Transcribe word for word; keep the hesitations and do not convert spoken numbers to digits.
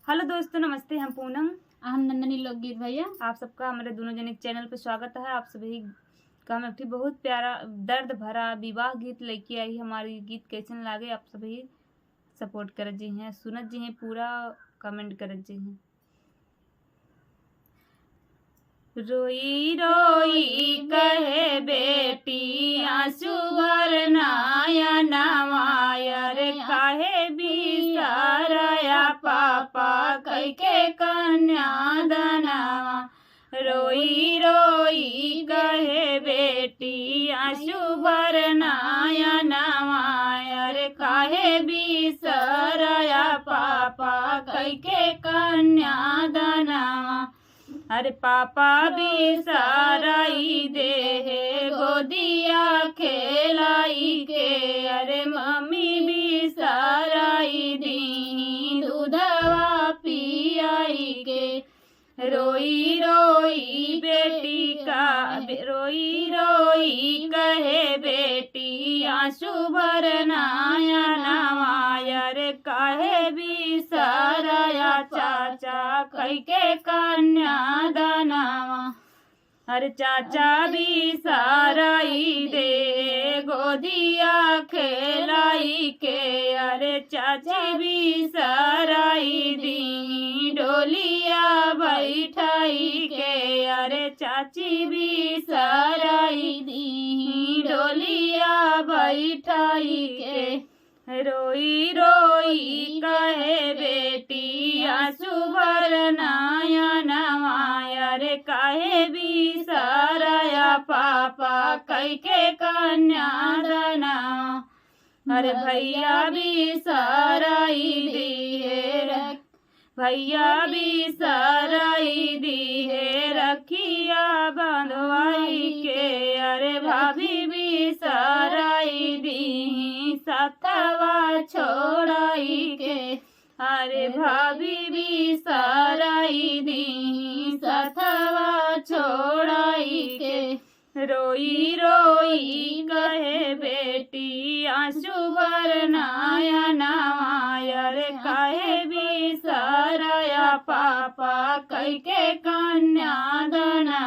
हेलो दोस्तों, नमस्ते, हम पूनम। हम नंदनी लोकगीत भैया। आप सबका हमारे दोनों जने के चैनल पे स्वागत है। आप सभी का हम एक ठे बहुत प्यारा दर्द भरा विवाह गीत लेके आई। हमारी गीत कैसन लागे, आप सभी सपोर्ट करत जइहें, सुनत जइहें, पूरा कमेंट करत जइहें। रोई रोई कहे बेटी आंसू भर नयनवा, अरे काहे बिसरया पापा कइके कन्यादनवा। रोई रोई कहे बेटी आंसू भर नयनवा, अरे काहे बिसरया पापा कइके कन्यादनवा। अरे पापा बिसराई देहे गोदिया खेलाई के, अरे मम्मी बिसराई दी दूधवा पियाई के। रोई रोई बेटी का, रोई रोई कहे बेटी आंसू भर नयनवा, अरे काहे बिसरया चाचा कइके कन्यादनवा। अरे चाचा बिसराई दे गोदिया खेलाई के, अरे चाची बिसराई दी डोलिया बैठाई के, अरे चाची बिसराई दी डोलिया बैठाई के। रोई रोई कहे बेटी आंसू भर नयनवा, अरे काहे बिसरया पापा कइके कन्यादनवा। अरे भैया बिसराई दिहे रख, भैया बिसराई दिहे रखिया बंधवाई के, अरे भाभी बिसराई दी सथवा छोड़ाई के, अरे भाभी बिसराई दी सथवा छोड़ाई के। रोई रोई कहे बेटी आंसू भर नयनवा, अरे काहे बिसरया पापा कइके कन्यादनवा।